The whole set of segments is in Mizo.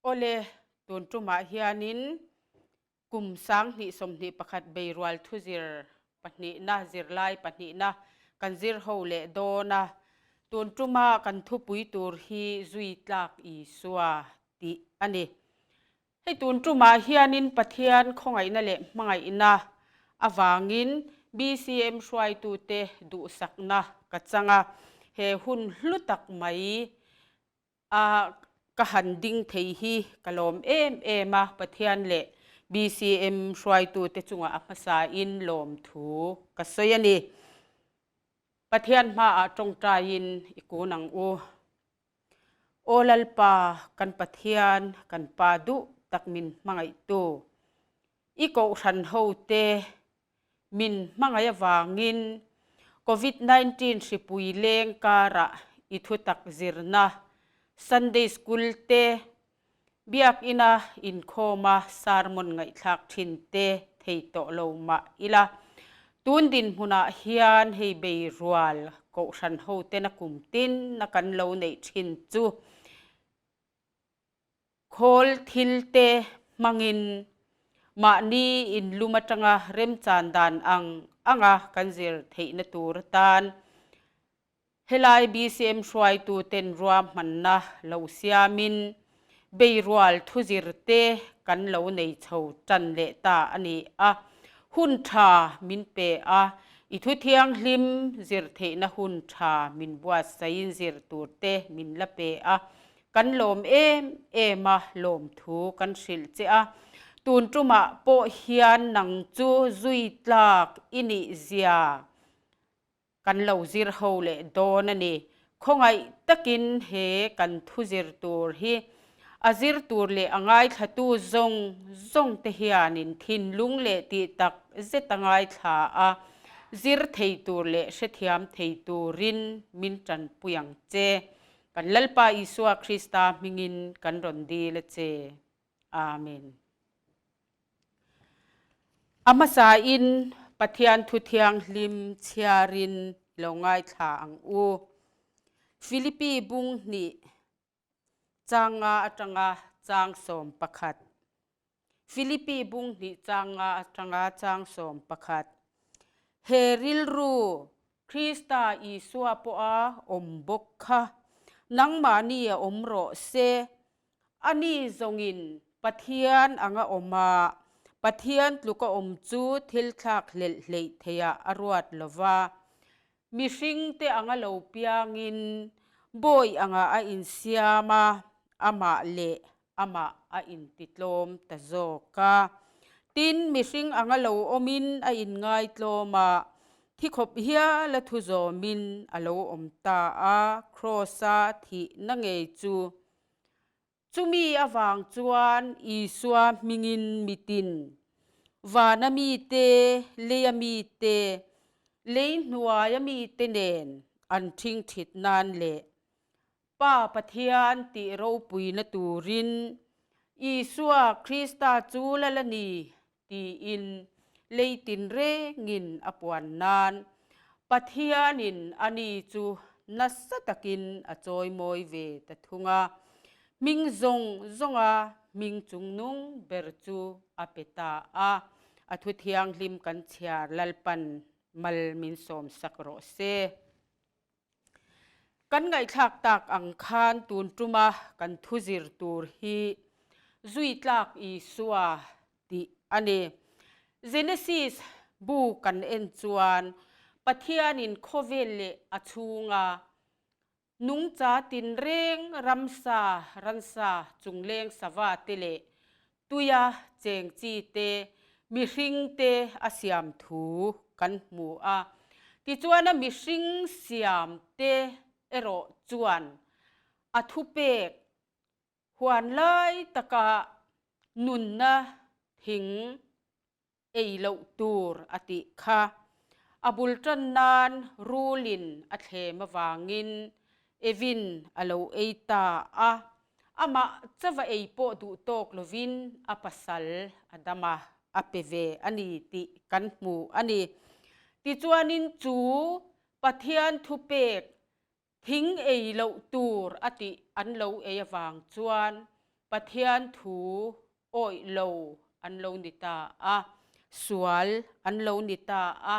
Awle, tun tumah hianin kum 2021 Beirual thuzir pahnihna, zirlai pahnihna kan zir ho leh dawn a. Tun tuma kan thupui tur hi zui tlak Isua tih a ni. Hei tun tumah hianin Pathian khawngaihna leh hmangaihna avangin BCM hruaitute duhsakna ka chang a, he hun hlu tak mai a ka han ding thei hi ka lawm em em a, Pathian leh BCM hruaitute chungah a hmasain lawmthu ka sawi a ni. Pathian hmaah tawngtaiin i kun ang u. Aw Lalpa, kan Pathian, kan Pa duh tak min hmangaihtu, i kohhran hote min hmangaih avangin Covid 19 hripui leng karah i thutak zirna Sunday School te, Biakina inkhawma sermon ngaihthlak thin te thei tawh lo mah ila, tun dinhmunah hian hei beirual kohhran hotena kum tin a kan lo neih thin chu khawl thil te hmangin mahni inlum atanga remchan dan ang anga kan zir theihna tur atan Helai BCM hruaituten ruahmanna lo siamin beirual thuzirte kan lo nei chho tan leh ta a ni a, hun tha min pe a, i thu thianghlim zir theihna hun tha min buatsaihin zir turte min la pe a, kan lawm em em a, lawmthu kan hrilh che a, tun tumah pawh hian nang chu zui tlak i nih zia Kan lo zir ho leh dawn a ni. Khawngaih takin he kan thu zir tur hi a zir tur leh a ngaithlatu zawng zawng te hianin thinlung leh tih tak zet a ngaithla a, zir thei tur leh hrethiam thei turin min tanpui ang che. Kan Lalpa Isua Krista hmingin kan rawn dil a che. Amen. A hmasain Pathian Thu Thianghlim chhiarin i lo ngaithla ang u. Filipi bung hnih chang nga atanga chang 11. Filipi bung hnih chang nga atanga chang 11. He rilru Krista Isua pawha awm bawk kha nangmahni a awm rawh se. Ani zawngin Pathian anga awm a, Pathian tluka awm chu thil thlak hlelh hleih theihah a ruat lo va. Mihringte anga lo piangin bawi angah a insiam a, amah leh amah a intitlawm ta zawk a. Tin, mihring anga lo awmin a inngaitlawm a, thi khawp hiala thu zawmin a lo awm ta a, Kraws-a thihna ngei chu Chumi avang chuan Isua hmingin mitin, vana mite, leia mite, lei hnuaia mite nen an ṭhingṭhit nan leh Pa Pathian tih ropuina turin Isua Krista chu lal a ni tiin lei tinrengin a puan nan Pathianin ani chu nasa takin a chawimawi ve ta thung a, hming zawng zawnga hming chungnung ber chu a pe ta a, a thu thianghlim kan chhiar Lalpan mal min sawmsak rawh se. Kan ngaihthlak tak ang khan tun tuma kan thu zir tur hi zui tlak Isua tih a ni. Genesis bu kan en chuan Pathianin khawvel leh a chhunga nungcha tinreng ramsa, ransa, chungleng sava te leh Tuia cheng chi te, mihring te a siam thu kan hmu a. Tichuan a mihring siam te erawh chuan a thupek huan lai taka nunna thing ei loh tur a tih kha. A bul tan nan rulin a thlem avangin Evin a lo ei ta a, amah chava ei pawh duh tawk lovin a pasal a dam a, a pe ve a ni tih kan hmu a ni. Tichuanin chu Pathian thupek thing ei loh tur a tih an lo ei avang chuan. Pathian thu awih lo an lo ni ta a, sual an lo ni ta a.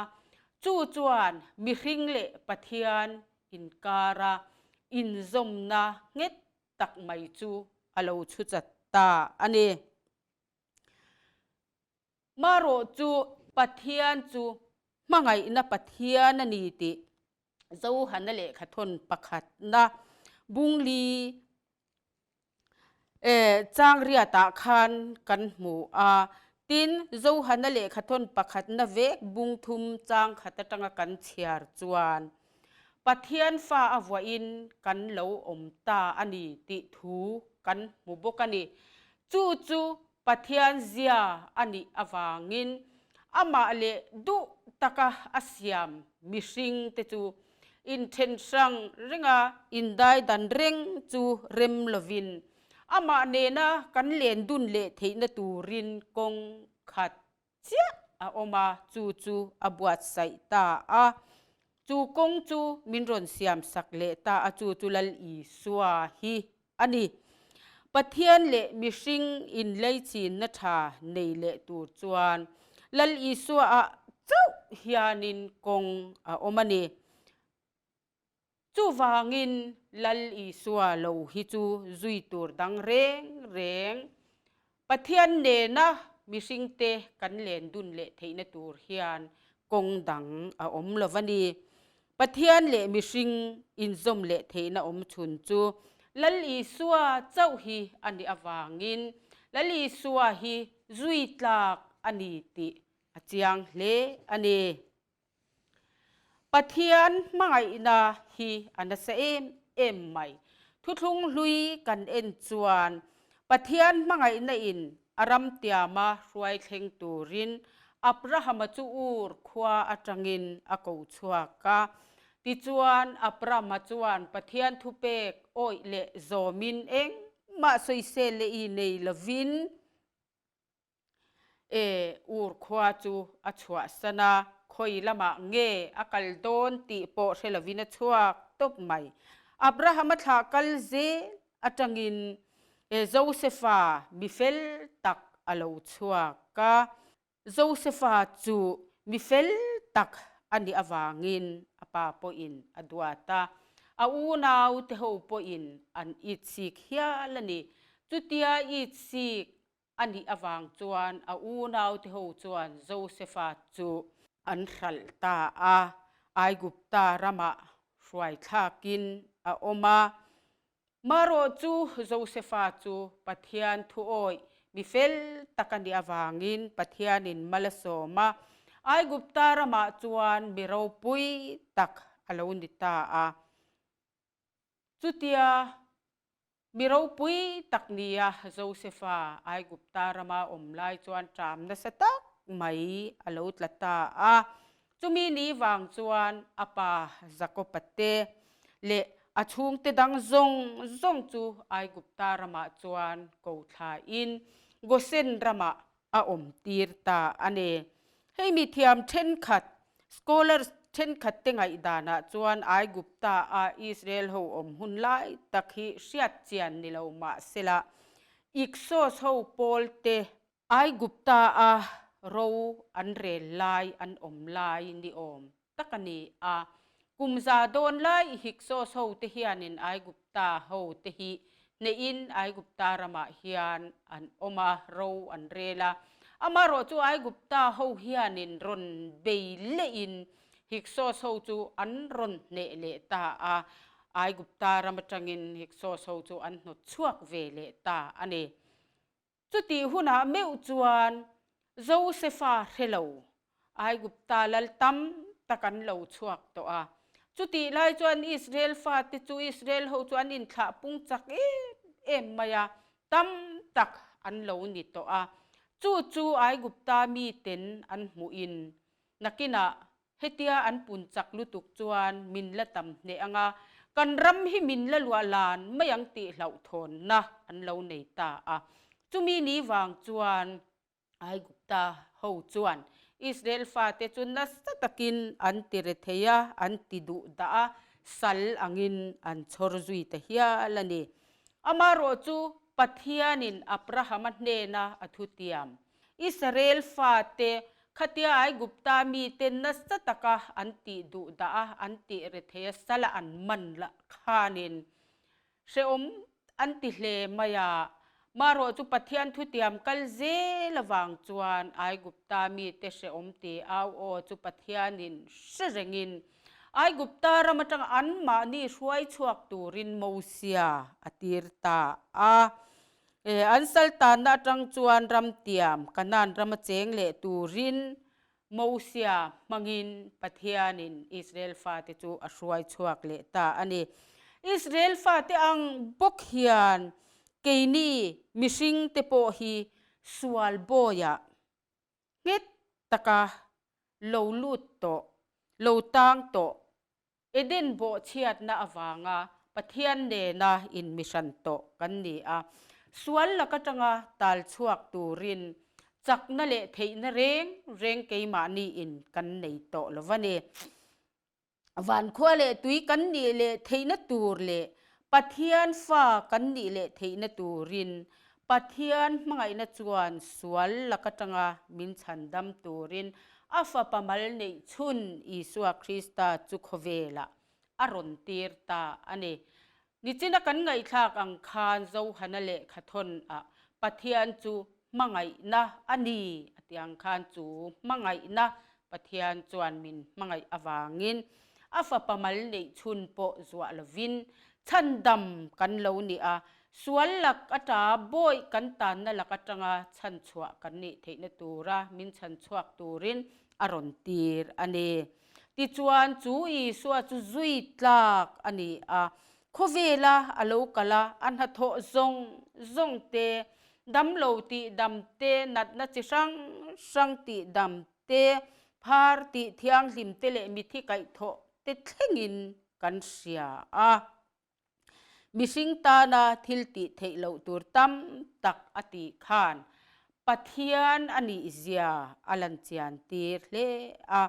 Chu chuan mihring leh Pathian inkara inzawmna nghet tak mai chu a lo chhu chat ta a ni. Marawh chu Pathian chu hmangaihna Pathian a ni tih Johana lehkhathawn pakhatna bungli changriatah khan kan hmu a. Tin, Johana lehkhathawn pakhatna vek bung thum chang khat atanga kan chhiar chuan Pathian fa a vuahin kan lo awm ta a ni tih thu kan hmu bawk a ni. Chu chu Pathian zia a nih avangin amah leh duh taka a siam mihring te chu inthen hrang renga indai dan reng chu rem lovin amah nena kan len dun leh theihna turin kawng khat chiah a awm a, chu chu a buatsaih ta a. Chu kawng chu min rawn siamsak leh ta a, chu chu Lal Isua hi a ni. Pathian leh mihring inleichinna tha nei leh tur chuan Lal Isua ah chauh hianin kawng a awm a ni. Chuvangin Lal Isua lo hi chu zui tur dang reng reng Pathian nena mihringte kan len dun leh theihna tur hian kawng dang a awm lo va ni. Pathian leh mihring inzawm leh theihna awm chhun chu Lal Isua chauh hi a nih avangin Lal Isua hi zui tlak a ni tih a chiang hle a ni. Pathian hmangaihna hi a nasa em em mai. Thuthlung hlui kan en chuan Pathian hmangaihna in a ram tiama hruai thleng turin Abrahama chu Ur khua atangin a ko chhuak a. Tichuan Abrahama chuan Pathian thupek awih leh zawmin engmah sawisel leh i nei lovin E, Ur khua chu a chhuahsan a, khawi lamah nge a kal dawn tih pawh hre lovin a chhuak tawp mai. Abraham-a thlah kal zel atangin e Josefa mi fel tak a lo chhuak a. Josefa chu mi fel tak a nih avangin a pa pawhin a duat a, a unaute ho pawhin an itsik hial a ni. Chutia itsik A nih avang chuan a unaute ho chuan Josefa chu an hralh ta a, Aigupta ramah hruai thlakin a awm a. Marawh chu Josefa chu Pathian thuawih mi fel tak a nih avangin Pathianin mal a sawm a, Aigupta ramah chuan mi ropui tak a lo ni ta a. Chutia Mi ropui tak nia Josefa Aigupta rama awm lai chuan ṭam nasa tak mai a lo tla ta a. Chumi ni vang chuan a pa Jakoba te leh a chhungte dang zawng zawng chu Aigupta ramah chuan ko thlain Gosen ramah a awm tir ta a ni. Hei mi thiam thenkhat, scholars thenkhat te ngaihdanah chuan Aigupta a Israel ho awm hun lai tak hi hriat chian ni lo mah sela, Iksos ho pawl te Aigupta a ro an rel lai an awm lai ni awm tak a ni a. Kum za dawn lai Hyksos ho te hianin Aigupta ho te hi hnehin Aigupta ramah hian an awm a, ro an rel a. Amaherawh chu Aigupta ho hianin rawn bei lehin Hyksos ho chu an rawn hneh leh ta a, Aigupta ram atangin Hyksos ho chu an hnawt chhuak ve leh ta a ni. Chutih hunah meuh chuan Josefa hre lo, Aigupta lal tam tak an lo chhuak tawh a. Chutih lai chuan Israel fate chu Israel ho chu an inthlah pung chak em em mai a, tam tak an lo ni tawh a. Chu chu Aigupta miten an hmuhin nakinah Hetia an pun chak lutuk chuan min la tam hneh ang a, kan ram hi min la luah lan mai ang tih hlauhthawnna an lo nei ta a. Chumi ni vang chuan Aigupta ho chuan Israel fate chu nasa takin an ti re thei a, an ti duh dah a, sal angin an chhawr zui ta hial a ni. Amaherawhchu. Pathianin Abrahama hnena a thutiam, Israel fate khatia Aigupta mite nasa taka an tih duh dah a, an tih rethei a, sala an man lah khanin hrehawm an ti hle mai a. Marawh chu Pathian thutiam kal zel avang chuan Aigupta mite hrehawm ti au aw chu Pathianin hre rengin Aigupta ram atanga anmahni hruai chhuak turin Mosia a tir ta a. An saltanna atang chuan ram tiam Kanaan rama cheng leh turin Mosia hmangin Pathianin Israel fate chu a hruai chhuak leh ta a ni. Israel fate ang bawk hian keini mihringte pawh hi sual bawiah nghet taka lo lut tawh, lo tang tawh, Eden bawhchhiatna avanga Pathian nena inmihran tawh kan ni a. Sual lak atanga tal chhuak turin chakna leh theihna reng reng keimahniin kan nei tawh lo va ni. Vankhua leh tui kan nih leh theihna tur leh Pathian fa kan nih leh theihna turin Pathian hmangaihna chuan sual lak atanga min chhandam turin a Fapa mal neih chhun Isua Krista chu khawvelah a rawn tir ta a ni. Nichina kan ngaihthlak ang khan Johana lehkhathawn ah Pathian chu hmangaihna a ni a tih ang khan chu hmangaihna Pathian chuan min hmangaih avangin a Fapa mal neih chhun pawh zuah lovin chhandam kan lo ni a, sual lak ata bawih kan tanna lak atanga chhanchhuah kan nih theihna tura min chhanchhuak turin a rawn tir a ni. Tichuan chu Isua chu zui tlak a ni a, khawvela a lo kal a, a hnathawh zawng zawng te, damlo tih dam te, natna chi hrang hrang tih dam te, phar tih thianghlim te leh mithi kaihthawh te thlengin kan hria a. Mihring tana thil tih theih loh tur tam tak a tih khan Pathian a nih zia a lan chian tir hle a.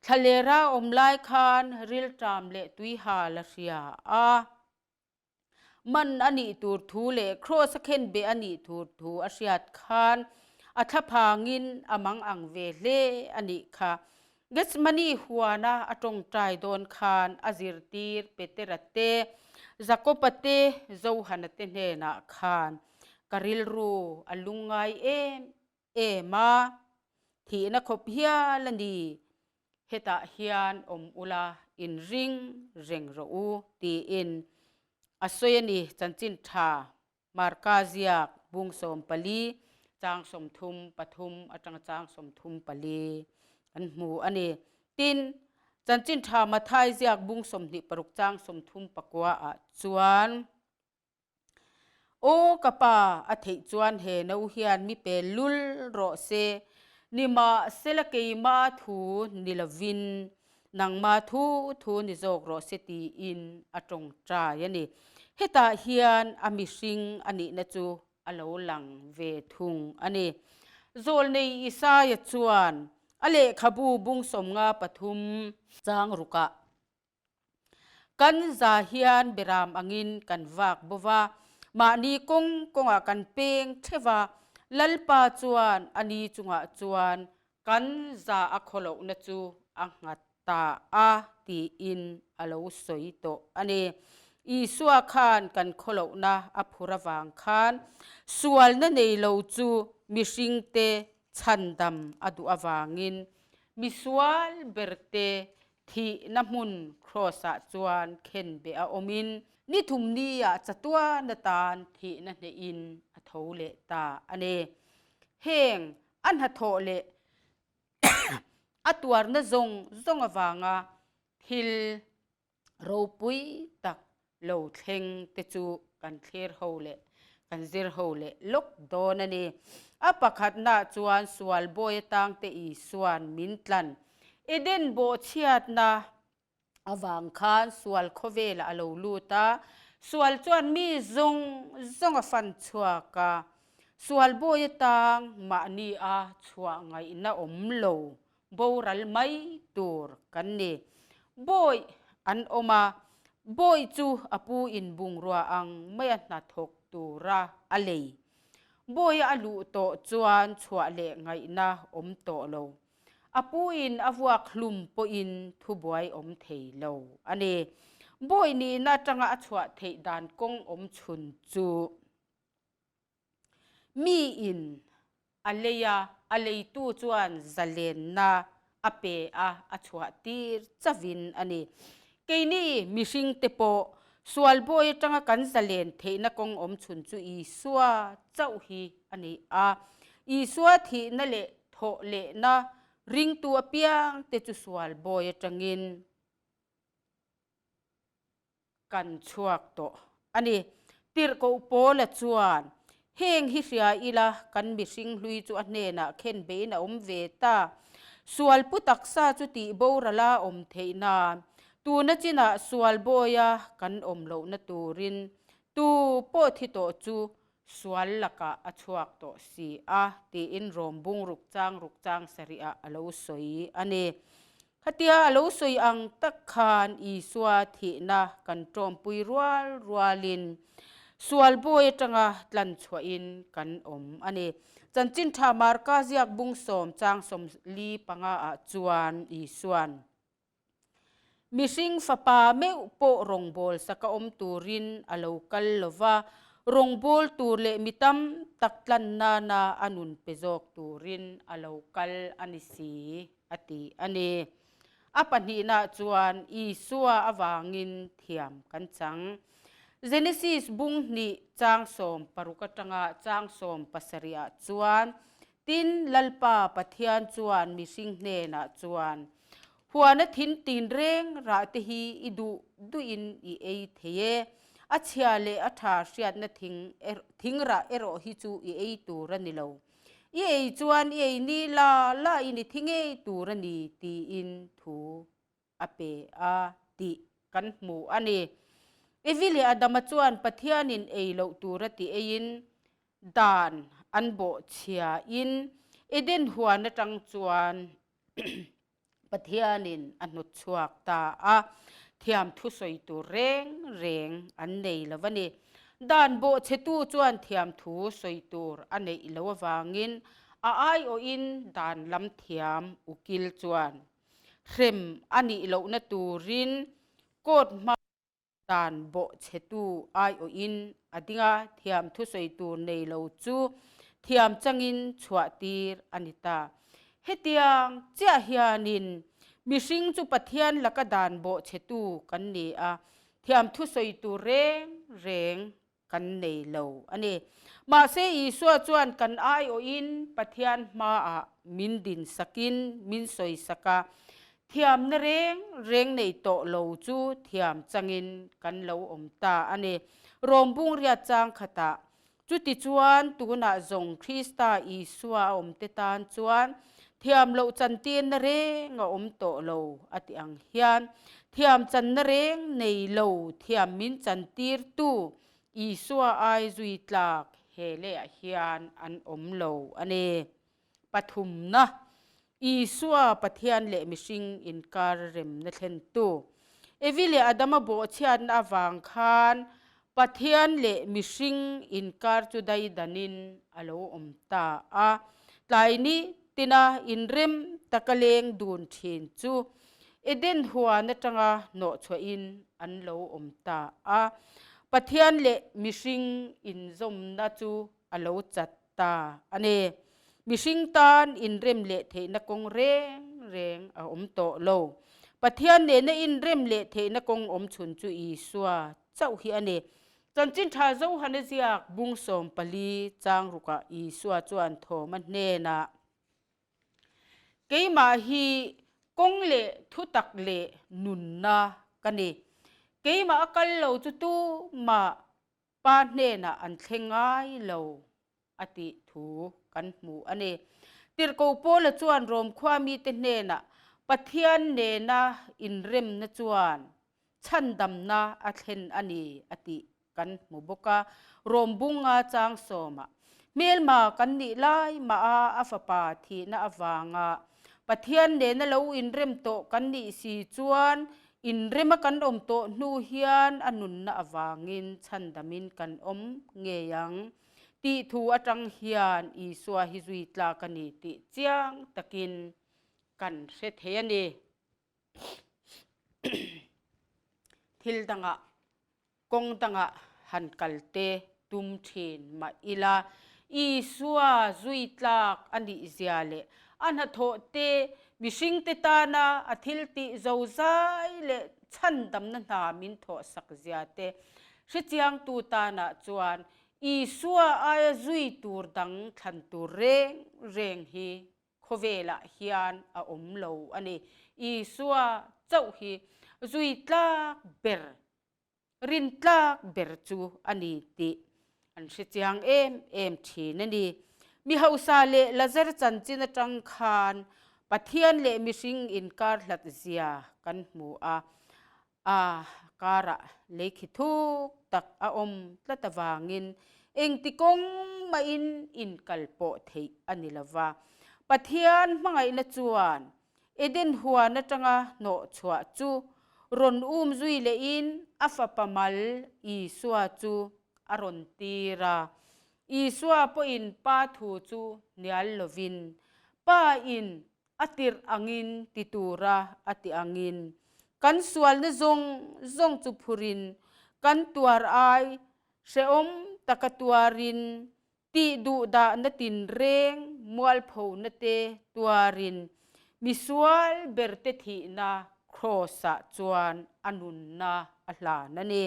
Thlalera awm lai khan rilṭam leh tuihal a hria a. Man a nih tur thu leh Kraws a khen beh a nih tur thu a hriat khan a thlaphangin a mang ang ve hle a nih kha. Gethsemane huana a tawngtai dawn khan a zirtir Petera te, Jakoba te, Johana te hnenah khan ka rilru a lungngai em em a, thihna khawp hial a ni, hetah hian awm ula inring reng rawh u tiin a sawi a ni, chanchin tha Marka ziak bung 14 chang 33 atanga chang 34 kan hmu a ni. Tin, chanchin tha Mathai ziak bung 26 chang 39 ah chuan, Aw ka pa, a theih chuan he no hian mi pel lul rawh se, nimahsela keima thu ni lovin nangma thu thu ni zawk rawh se tiin a tawngtai a ni. Hetah hian a mihring a nihna chu a lo lang ve thung a ni. Zawlnei Isaia chuan a lehkhabu bung 53 chang rukah Kan za hian beram angin kan vak bo va, mahni kawng kawngah kan peng theuh va, Lalpa chuan a ni chungah chuan kan za a khawlohna chu a nghat ta a tiin a lo sawi tawh a ni. Isua khan kan khawlohna a phur avang khan sualna nei lo chu mihringte chhandam a duh avangin misual berte Thihna hmun Kraws-ah chuan khenbeh a awmin ni thum ni-ah chatuan atan thihna hnehin a tho leh ta a ni. Heng a hnathawh leh a tuarna zawng zawng avanga thil ropui tak lo thleng te chu kan thlir ho leh kan zir ho leh lawk dawn a ni. A pakhatnaah chuan sual bawi atangte Isua'n min tlan. Eden bawhchhiatna avang khan sual khawvelah a lo lut a, sual chuan mi zawng zawng a fan chhuak a, sual bawi atang mahni a chhuah ngaihna awm lo boral mai tur kan ni. Bawi an awm a, bawi chu a pu in bungrua ang maia hnathawk. tura a lei. Bawiha a luh tawh chuan chhuah leh ngaihna awm tawh lo. A puin a vuak hlum pawhin thubuai awm thei lo a ni. Bawi nihna atanga a chhuah theih dan kawng awm chhun chu miin a lei a, a leitu chuan zalenna a pe a, a chhuah tir chavin a ni. Keini mihringte pawh sual bawi atanga kan zalen theihna kawng awm chhun chu Isua chauh hi a ni a. Isua thihna leh thawh lehna ringtu apiangte chu sual bawi atangin kan chhuak tawh a ni. Tirhkoh Paula chuan, Heng hi hria ila, kan mihring hlui chu a hnenah khen beiin a awm ve ta. Sual pu taksa chu tih borala awm theih nan, tuna chinah sual bawia kan awm lohna turin tu pawh thi tawh chu sual lakah a chhuak tawh si a, tiin Rom bung ruk chang ruk chang sarihah a lo sawi a ni. Khatia a lo sawi ang tak khan Isua thihna kan tawmpui rual rualin sual bawi atanga tlan chhuahin kan awm a ni. Chanchin tha Marka ziak bung sawm chang 45 ah chuan Isuan, Mihring fapa meuh pawh rawngbâwl saka awm turin a lo kal lo va, rawngbâwl tur leh mi tam tak tlan nana a nun pe zawk turin a lo kal a ni si. a ti a ni. A pahnihnaah chuan Isua avangin thiam kan chang. Genesis bung hnih chang 16 atanga chang 17 ah chuan, Tin, Lalpa Pathian chuan mihring hnenah chuan, Huana thin tin reng rah te hi i duh duhin i ei thei e, a chhia leh a tha hriatna thing rah erawh hi chu i ei tur a ni lo. I ei chuan i ei ni la la in i thi ngei tur a ni tiin thu a pe a tih kan hmu a ni. Evi leh Adama chuan Pathianin ei loh tur a ti eiin dan an bawhchhiain Eden huan atang chuan Pathianin a hnawt chhuak ta a, thiam thusawi tur reng reng an nei lo a ni. Dan bawhchhetu chuan thiam thu sawi tur a neih lo avangin a aiawhin dan lam thiam ukil chuan hrem a nih lohna turin court hma Dan bawhchhetu aiawhin a ding a, thiam thusawi tur nei lo chu thiam changin chhuah tir a ni ta. Hetiang chiah hianin mihring chu Pathian laka dan bawhchhetu kan ni a, thiam thusawi tur reng reng kan nei lo a ni. Mahse Isua chuan kan aiawhin Pathian hmaah min dinsakin min sawisak a, Thiamna reng reng nei tawh lo chu thiam changin kan lo awm ta a ni. Rom bungriat chang khatah, Chutichuan tunah zawng Krista Isua a awmte tan chuan thiam loh chantirna reng a awm tawh lo a ti ang hian, thiam channa reng nei lo thiam min chantirtu Isua ai zui tlak he leiah hian an awm lo a ni. Pathumna, Isua Pathian leh mihring inkar remna thlentu. Evi leh Adama bawhchhiatna avang khan Pathian leh mihring inkar chu daidanin a lo awm ta a. Tlai ni tina inrem taka leng dun thin chu Eden huan atanga hnawhchhuahin an lo awm ta a. Pathian leh mihring inzawmna chu a lo chat ta a ni. Mihring tan inrem leh theihna kawng reng reng a awm tawh lo. Pathian nena inrem leh theihna kawng awm chhun chu Isua chauh hi a ni. Chanchin Tha Johana ziak bung 14 chang rukah Isua chuan Thawma hnenah, Keimah hi kawng leh thutak leh nunna ka ni. Keimah a kal lo chu tumah Pa hnenah an thleng ngai lo a tih thu kan hmu a ni. Tirhkoh Paula chuan Rom khua mite hnenah Pathian nena inremna chuan chhandamna a thlen a ni a tih kan hmu bawk a. Rom bunga chang sawmah hmelma kan nih lai mah a a fapa thihna avanga Pathian nena lo inrem tawh kan nih si chuan Inrema kan awm tawh hnu hian a nunna avangin chhandamin kan awm ngei ang tih thu atang hian Isua hi zui tlak a ni tih chiang takin kan hre thei a ni. Thil dangah kawng dangah han kal te tum thin mah ila, Isua zui tlak a nih zia leh a hnathawh te mihringte tana a thil tih zozai leh chhandamna hna min thawhsak zia te hrechiangtu tanah chuan Isua aia zui tur dang thlan tur reng reng hi khawvelah hian a awm lo a ni. Isua chauh hi zui tlak ber, rin tlak ber chu a ni tih an hre chiang em em thin a ni. Mi hausa leh Lazar chanchin atang khan Pathian leh mihring inkar hlat zia kan hmu a, A karah leikhi thuk tak a awm tlat avangin engti kawng mahin inkal pawh theih a ni lo va. Pathian hmangaihna chuan Eden huan atanga hnawh chhuah chu rawn um zui lehin a fapa mal Isua chu a rawn tir a. Isua pawhin Pa thu chu hnial lovin Pa in A tirh angin ti tura a ti angin kan sualna zawng zawng chu phurin kan tuar ai hrehawm taka tuarin tih duhdahna tinreng mualphona te tuarin misual berte thihna Kraws-ah chuan a nunna a hlan a ni.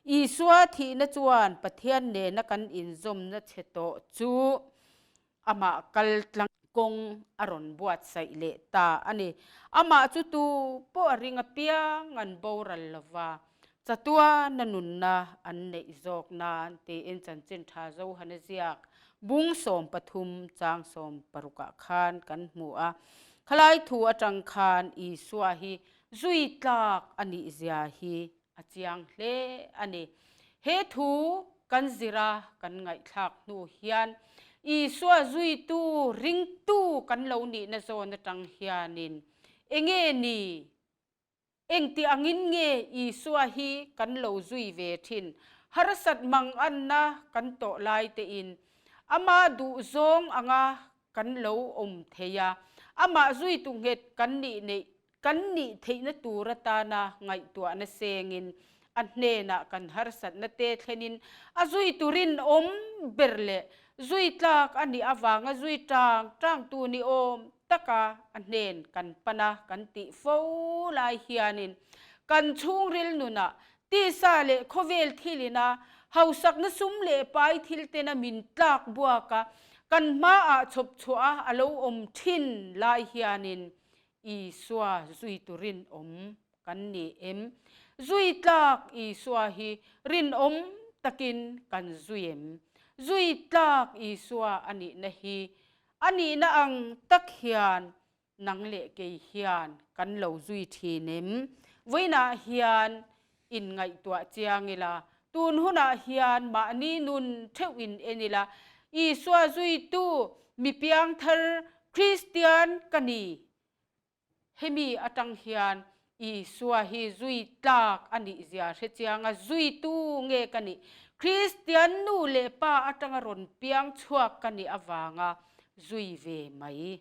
Isua thihna chuan Pathian nena kan inzawmna chhe tawh chu Amah kal tlang kawng a rawn buatsaih leh ta a ni. Amah chu tu pawh a ring apiang an boral lo va, chatuana nunna an neih zawk nan tiin chanchin tha Johana ziak bung 13 chang 16 ah khan kan hmu a. Khalai thu atang khan Isua hi zui tlak a nih zia hi a chiang hle a ni. He thu kan zira kan ngaihthlak hnu hian Isua zuitu ringtu kan lo nihna zawn atang hianin enge ni? Engti angin nge Isua hi kan lo zui ve thin? Harsat mang anna kan tawh lai tein ama duhzawng anga kan lo awm thei a, amah zuitu nghet kan nih neih kan nih theihna tur atana ngaihtuahna sengin a hnenah kan harsatna te thlenin a zui turin awm ber leh zui tlak a nih avanga zui tang tangtu ni awm taka a hnen kan pan a kan tih fo lai hianin kan chhungril nunah tisa leh khawvel thilina hausakna sum leh pai thil tena min tlak buak a kan hmaah chhawp chhuah a lo awm thin lai hianin Isua zui tu rinawm kan ni em? Zui tlak Isua hi rinawm takin kan zui em? Zui tlak Isua a nihna hi a nihna ang tak hian nang leh kei hian kan lo zui thin em? Vawiinah hian inngaihtuah chiang ila, tun hunah hian mahni nun theuh in en ila, Isua zuitu mi piangthar Kristian ka ni. Hemi atang hian Isua hi zui tlak a nih zia hre chiang a, zuitu nge ka nih? Kristian nu leh pa atanga rawn piang chhuak ka nih avanga zui ve mai.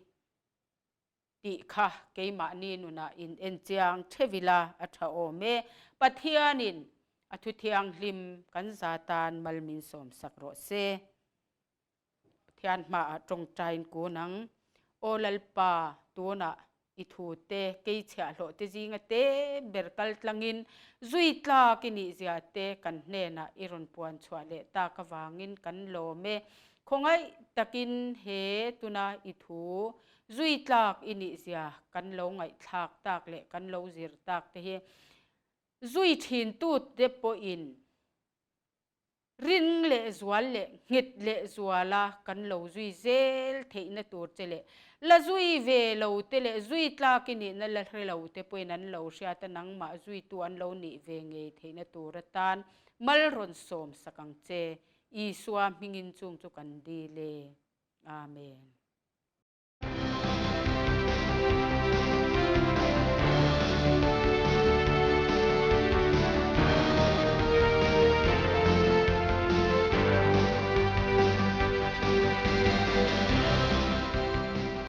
Tih kha keimahni nunah in en chiang theuh ila a tha awm e. Pathianin a thu thianghlim kan za tan mal min sawmsak rawh se. Pathian hmaah tawngtain kun ang. Aw Lalpa, tunah i thu te, kei chhiahhlawh te zinga te ber kal tlangin zui tlak i nih zia te kan hnenah i rawn puan chhuah leh tak avangin kan lawm e. Khawngaih takin he tuna i thu Zui tlak i nih zia kan lo ngaihthlak tak leh kan lo zir tak te hi zui thin tute pawhin ring leh zual leh nghet leh zuala kan lo zui zel theihna tur che leh la zui ve lo te leh zui tlak i nihna la hre lo te pawhin an lo hriat a nangmah zuitu an lo nih ve ngei theihna tur atan mal rawn sawm sak ang che. Isua hmingin chung chu kan dil e. Amen.